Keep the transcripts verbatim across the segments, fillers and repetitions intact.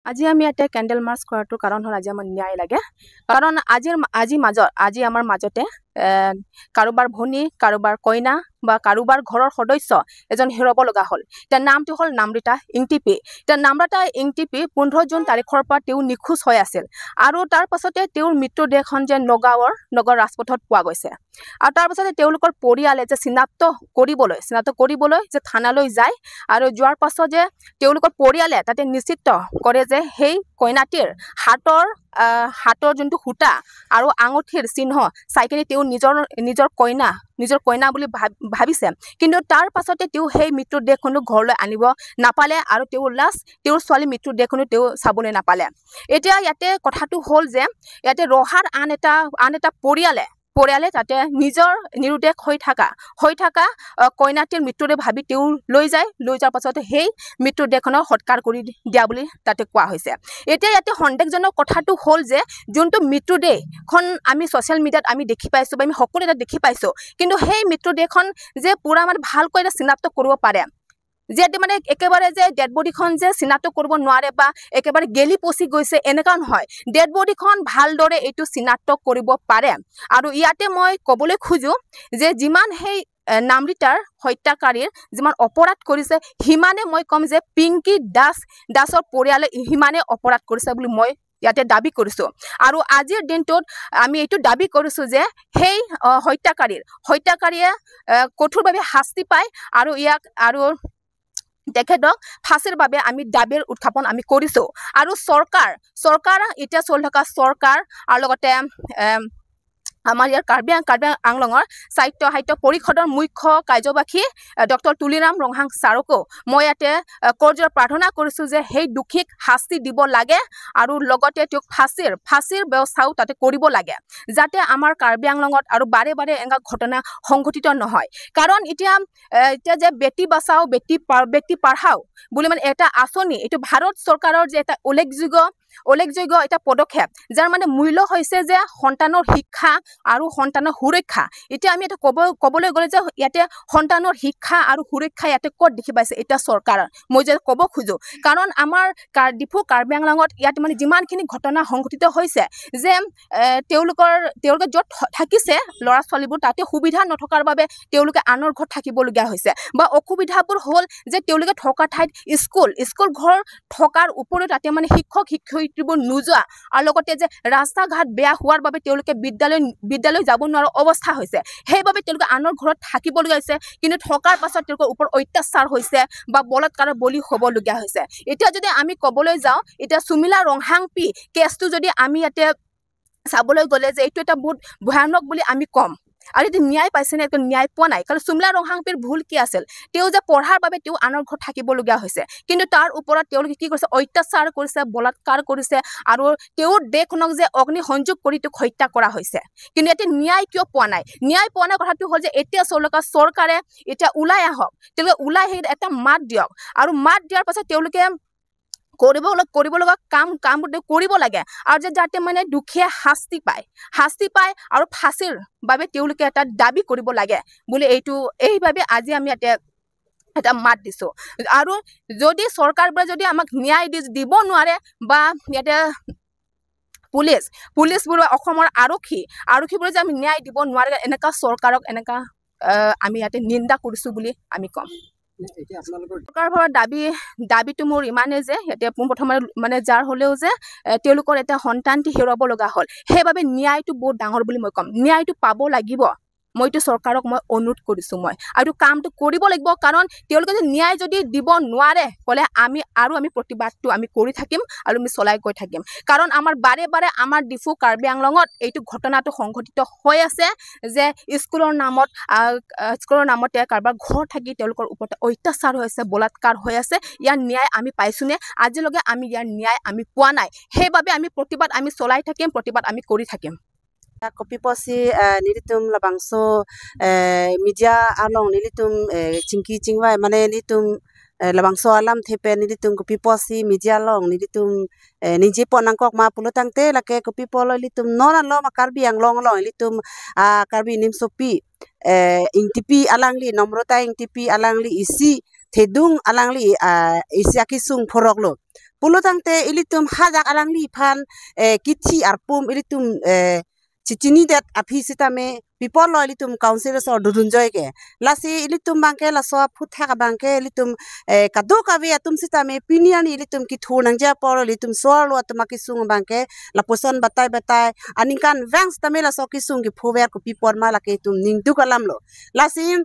আজি আমি ইয়াতে কেণ্ডেল মাৰ্চ কৰাটোৰ কাৰণ হ'ল আজি আমাৰ ন্যায় লাগে। কাৰণ আজিৰ মা- আজি মাজত আজি আমাৰ মাজতে এ, কাৰোবাৰ ভনী, কাৰোবাৰ কইনা বা কাৰোবাৰ ঘৰৰ সদস্য এজন হেৰুৱাব লগা হ'ল। তেওঁৰ নামটো হ'ল নামৃতা ইংতিপি। তেওঁ নামৃতা ইংতিপি পোন্ধৰ জুন তাৰিখৰ পৰা তেওঁ নিখোজ হৈ আছিল আৰু তাৰ পাছতে তেওঁৰ মৃত্যুদেহখন যে নগাঁৱৰ নগৰ ৰাজপথত পোৱা গৈছে। আৰু তাৰ পাছতে তেওঁলোকৰ পৰিয়ালে যে চিনাক্ত কৰিবলৈ চিনাক্ত কৰিবলৈ যে থানালৈ যায় আৰু যোৱাৰ পাছত যে তেওঁলোকৰ পৰিয়ালে তাতে নিশ্চিত কৰে যে সেই কইনাটিৰ হাতৰ আহ, হাতৰ যোনটো সূতা আৰু আঙুঠিৰ চিহ্ন চাই কিনে তেওঁ নিজৰ নিজৰ কইনা নিজৰ কইনা বুলি ভাব- ভাবিছে। কিন্তু তাৰ পাছতে তেওঁ সেই মৃত্যুদেহখনো ঘৰলৈ আনিব নাপালে আৰু তেওঁ লাষ্ট তেওঁৰ ছোৱালী মৃত্যুদেহখনো তেওঁ চাবলৈ নাপালে। এতিয়া ইয়াতে কথাটো হ'ল যে ইয়াতে ৰহাৰ আন এটা আন এটা পৰিয়ালে পৰিয়ালে তাতে নিজৰ নিৰুদ্দেশ হৈ থকা হৈ থকা আহ, কইনাটিৰ মৃত্যুদেহ ভাবি তেওঁ লৈ যায়। লৈ যোৱাৰ পাছতে সেই মৃত্যুদেহখনৰ সৎকাৰ কৰি দিয়া বুলি তাতে কোৱা হৈছে। এতিয়া ইয়াতে সন্দেহজনক কথাটো হ'ল যে যোনটো মৃত্যুদেহখন আমি ছ'চিয়েল মিডিয়াত আমি দেখি পাইছো বা আমি সকলোৱে তাত দেখি পাইছো, কিন্তু সেই মৃত্যুদেহখন যে পুৰা মানে ভালকৈ এটা চিনাক্ত কৰিব পাৰে, যে ইয়াতে মানে একেবাৰে যে ডেড বডিখন যে চিনাক্ত কৰিব নোৱাৰে বা একেবাৰে গেলি পচি গৈছে, এনেকুৱা নহয়। ডেড বডিখন ভালদৰে এইটো চিনাক্ত কৰিব পাৰে। আৰু ইয়াতে মই ক'বলৈ খোজো যে যিমান সেই এ, নামৃতাৰ হত্যাকাৰীৰ যিমান অপৰাধ কৰিছে, সিমানে মই ক'ম যে পিংকী দাস দাসৰ পৰিয়ালে সিমানে অপৰাধ কৰিছে বুলি মই ইয়াতে দাবী কৰিছো। আৰু আজিৰ দিনটোত আমি এইটো দাবী কৰিছো যে সেই আহ, হত্যাকাৰীৰ হত্যাকাৰীয়ে আহ, কঠোৰভাৱে শাস্তি পায় আৰু ইয়াক আৰু তেখেতক ফাঁচীৰ বাবে আমি দাবীৰ উত্থাপন আমি কৰিছো। আৰু চৰকাৰ চৰকাৰ এতিয়া চলি থকা চৰকাৰ আৰু লগতে এম, আমাৰ ইয়াৰ কাৰ্বি আং- কাৰ্বি আংলঙৰ স্বায়ত্তশাসিত পৰিষদৰ মুখ্য কাৰ্যবাহী ডক্টৰ তুলিৰাম ৰংহাং ছাৰকো মই ইয়াতে আহ, কৰজোৰে প্ৰাৰ্থনা কৰিছো যে সেই দোষীক শাস্তি দিব লাগে আৰু লগতে তেওঁক ফাঁচীৰ ফাঁচীৰ ব্যৱস্থাও তাতে কৰিব লাগে, যাতে আমাৰ কাৰ্বি আংলঙত আৰু বাৰে বাৰে এনেকুৱা ঘটনা সংঘটিত নহয়। কাৰণ এতিয়া এ, এতিয়া যে বেটি বাচাও বেটি পা- বেটি পঢ়াও বুলি মানে এটা আঁচনি, এইটো ভাৰত চৰকাৰৰ যে এটা উল্লেখযোগ্য উল্লেখযোগ্য এটা পদক্ষেপ, যাৰ মানে মূল্য হৈছে যে সন্তানৰ শিক্ষা আৰু সন্তানৰ সুৰক্ষা। এতিয়া আমি এটা ক'ব ক'বলৈ গ'লে যে ইয়াতে সন্তানৰ শিক্ষা আৰু সুৰক্ষা ইয়াতে ক'ত দেখি পাইছে এতিয়া চৰকাৰৰ, মই যে ক'ব খোজো। কাৰণ আমাৰ কাৰ- ডিফু কাৰ্বি আংলঙত ইয়াত মানে যিমানখিনি ঘটনা সংঘটিত হৈছে যে এ, তেওঁলোকৰ তেওঁলোকে য'ত থ- থাকিছে ল'ৰা ছোৱালীবোৰ, তাতে সুবিধা নথকাৰ বাবে তেওঁলোকে আনৰ ঘৰত থাকিবলগীয়া হৈছে বা অসুবিধাবোৰ হ'ল যে তেওঁলোকে থকা ঠাইত স্কুল স্কুল ঘৰ থকাৰ উপৰিও তাতে মানে শিক্ষক শিক্ষয়িত্ৰীবোৰ নোযোৱা আৰু লগতে যে ৰাস্তা ঘাট বেয়া হোৱাৰ বাবে তেওঁলোকে বিদ্যালয় বিদ্যালয় যাব নোৱাৰা অৱস্থা হৈছে। সেইবাবে তেওঁলোকে আনৰ ঘৰত থাকিবলগীয়া হৈছে, কিন্তু থকাৰ পাছত তেওঁলোকৰ ওপৰত অত্যাচাৰ হৈছে বা বলাৎকাৰৰ বলি হ'বলগীয়া হৈছে। এতিয়া যদি আমি ক'বলৈ যাওঁ, এতিয়া সুমিলা ৰংহাংপি কেছটো যদি আমি ইয়াতে চাবলৈ গ'লে যে এইটো এটা বহুত ভয়ানক বুলি আমি ক'ম। আৰু এইটো ন্যায় পাইছেনে? এইটো ন্যায় পোৱা নাই। কাৰণ সুমিলা ৰংহাংপিৰ ভুল কি আছিল? তেওঁ যে পঢ়াৰ বাবে তেওঁ আনৰ ঘৰত থাকিবলগীয়া হৈছে, কিন্তু তাৰ ওপৰত তেওঁলোকে কি কৰিছে? অত্যাচাৰ কৰিছে, বলাৎকাৰ কৰিছে আৰু তেওঁৰ দেশখনক যে অগ্নি সংযোগ কৰি তেওঁক হত্যা কৰা হৈছে। কিন্তু ইয়াতে ন্যায় কিয় পোৱা নাই? ন্যায় পোৱা নাই কথাটো হ'ল যে এতিয়া চৰকাৰ চৰকাৰে এতিয়া ওলাই আহক, তেওঁলোকে ওলাই আহি এটা মাত দিয়ক আৰু মাত দিয়াৰ পাছত তেওঁলোকে কৰিব লগ- কৰিব লগা কাম কামবোৰ তেওঁ কৰিব লাগে আৰু যে যাতে মানে দুখীয়া শাস্তি পায়, শাস্তি পায় আৰু ফাঁচীৰ বাবে তেওঁলোকে এটা দাবী কৰিব লাগে বুলি এইটো এইবাবে আজি আমি ইয়াতে এটা মাত দিছো। আৰু যদি চৰকাৰবোৰে যদি আমাক ন্যায় দি দিব নোৱাৰে বা ইয়াতে পুলিচ পুলিচবোৰে অসমৰ আৰক্ষী আৰক্ষীবোৰে যে আমি ন্যায় দিব নোৱাৰে, এনেকা চৰকাৰক এনেকা আহ, আমি ইয়াতে নিন্দা কৰিছো বুলি আমি ক'ম। এতিয়া আপোনালোকৰ চৰকাৰৰ পৰা দাবী দাবীটো মোৰ ইমানে যে ইয়াতে পোনপ্ৰথমে মানে যাৰ হ'লেও যে এ, তেওঁলোকৰ এটা সন্তানটি হেৰুৱাব লগা হ'ল, সেইবাবে ন্যায়টো বহুত ডাঙৰ বুলি মই ক'ম। ন্যায়টো পাব লাগিব। মইতো চৰকাৰক মই অনুৰোধ কৰিছো মই আৰু কামটো কৰিব লাগিব। কাৰণ তেওঁলোকে যদি ন্যায় যদি দিব নোৱাৰে ক'লে আমি আৰু আমি প্ৰতিবাদটো আমি কৰি থাকিম আৰু আমি চলাই গৈ থাকিম। কাৰণ আমাৰ বাৰে বাৰে আমাৰ ডিফু কাৰ্বি আংলঙত এইটো ঘটনাটো সংঘটিত হৈ আছে যে স্কুলৰ নামত আহ, আহ, স্কুলৰ নামতে কাৰোবাৰ ঘৰ থাকি তেওঁলোকৰ ওপৰত অত্যাচাৰ হৈ আছে, বলাৎকাৰ হৈ আছে। ইয়াৰ ন্যায় আমি পাইছোনে? আজিলৈকে আমি ইয়াৰ ন্যায় আমি পোৱা নাই। সেইবাবে আমি প্ৰতিবাদ আমি চলাই থাকিম, প্ৰতিবাদ আমি কৰি থাকিম। Kopi pusi, eh, nelitum labangso, eh, media along nelitum, eh, chingki chingvai mane nelitum, eh, labangso alamthe pen nelitum kopi pusi media along nelitum, eh, ningje pon nangkok ma pulo tangte lake kopi pulo ilitum non along ma Karbi Anglong along ilitum, ah, Karbi nimsopi, eh, Ingtipi alangli, Nomrota Ingtipi alangli isi thedung alangli, ah, isi akesung phoroklo. Pulo tangte ilitum hadak alangliphan eh, kithi arpum ilitum eh, chichinidet aphi sitame pi apotlo ilitum council asor dodunjoi ke. Lasi ilitum abangke laso aphuthak abangke ilitum eh, kadokave atum sitame pini arni ilitum kithur nangji apor ilitum so-arlo atum akesung abangke lapuson batai batai aningkanvang sitame laso kesung kephover kopi apot ma lake itum ningduk alamlo. Lasi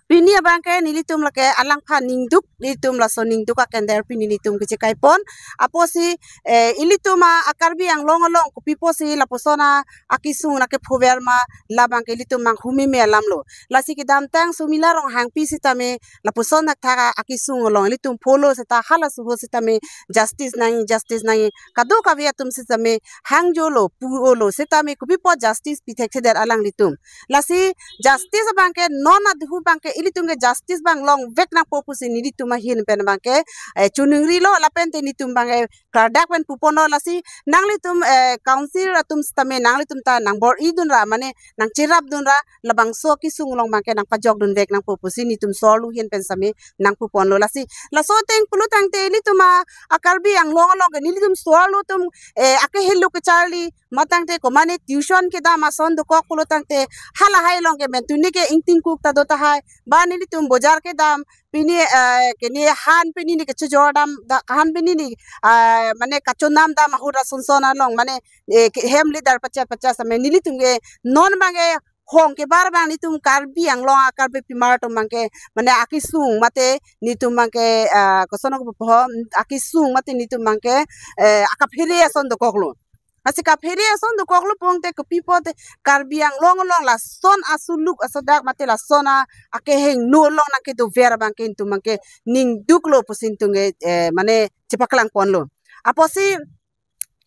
pini abangke nelitum lake alangphan ningduk, nelitum laso ningduk akender pini nelitum kechekaipon. Apotsi eh, ilitum a a Karbi Anglong along kopi apotsi lapuson a akesung nangkephover ma labangke ilitum manghu meme alamlo. Lasi kedamtang Sumila Ronghangpi sitame lapuson thakthak a akesung along ilitum pholo seta halaso ahut sitame justice nangji, justice nangji, kadokave atum sitame hangjolo, puolo, sitame kopi apot justice pithekthedet alanglitum. Lasi justice abangke non aduhu abangke ilitum ke justice abang longvek nangpo pusi nelitum ahin pen abangke eh, chuningrilo lapen te nelitum abangke klardak pen puponlo. Lasi nanglitum eh, council atum sitame nanglitum ta nangbor-idunra mane nangcherapdunra labangso akesung along abangke nangpajokdunvek nangpo pusi nelitum so-arlo ahin pen sitame nangpuponlo. Lasi laso ateng pulo tangte nelitum a a Karbi Anglong along ke nelitum so-arlo atum eh, akehelo kecharli matangte komane tuition kedam ason dokok pulo tangte halahai along ke mentuni ke ingtingkuk ta do tahai ba nelitum bojar kedam pini eh, kene han pini ni kechojor dam da han pini ni eh, mane kachonam dam ahut ason son along mane eh, ke hem leader pachat pachat sitame nelitum ke non abangke hong kebar abang nelitum Karbi Anglong a Karbipi mar atum abangke mane akesung mate nelitum abangke ah, koson ako pohom akesung mate nelitum abangke eh, akaphere ason dokoklo. Lasi kaphere ason dokoklo pulote kopi apot Karbi Anglong along lason asuluk asodak mate lason a akehingno along nangkedover abangke nelitum abangke ningduklo pusi nelitum ke eh, mane chepaklangponlo. Apotsi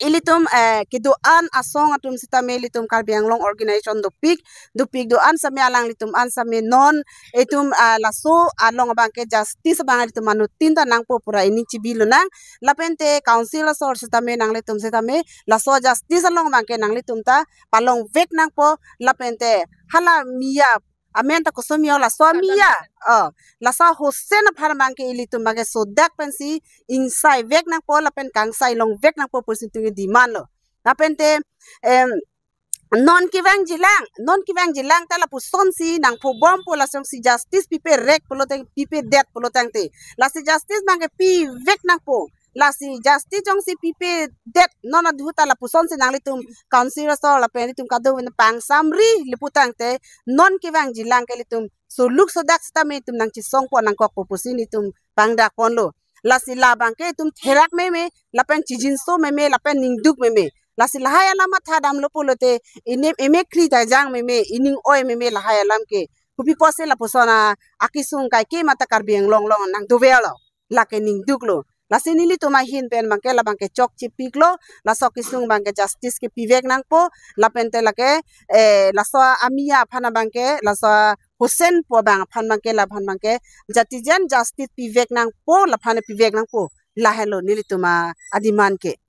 ilitum eh, kedo-an asong atum sitame ilitum Karbi Anglong organization dopik, dopik do-an sitame alanglitum an sitame non itum ah, laso along abangke justice abang ilitum anuttin ta nangpo pura ining chibilo nang. Lapen te council asor sitame nanglitum sitame laso justice along abangke nanglitum ta palongvek nangpo lapen te hala Miya amen ta koson Miya laso Miya. Oh, laso Hussain aphan abangke ilitum abangke sodak pensi ingsaivek nangpo lapen kangsailongvek nangpo pusi nelitum demand lo. Lapen te em, non kevangjilang, non kevangjilang ta lapusonsi nangphobompo lasonsi justice piperek pulo tang pipedet pulo tangte. Lasi justice abangke pivek nangpo. Lasi justice jongsi pipedet non aduhu ta lapusonsi nanglitum council asor lapen ilitum kadokave pangsamri le pu tangte non kevangjilang ke ilitum suluk sodak sitame itum nangchesongpon nangkokpo pusi nelitum pangdakponlo. Lasi labangke itum therak meme lapen chijinso meme lapen ningduk meme. Lasi lahai alam matha damlo pulote inim emek kri tajang meme ining oi meme lahai alam ke. Kopi apotsi lapuson a akesung kaike mata Karbi Anglong along nangdoverlo. Lake ningduklo. Lasi nelitum ahin pen abangke labangke chokchepiklo. Laso akesung abangke justice kepivek nangpo. Lapen te lake eh, laso a Miya aphan abangke laso Hussain pu abang aphan abangke laphan abangke jatijen justice pivek nangpo laphan pivek nangpo. Lahelo nelitum a demand ke.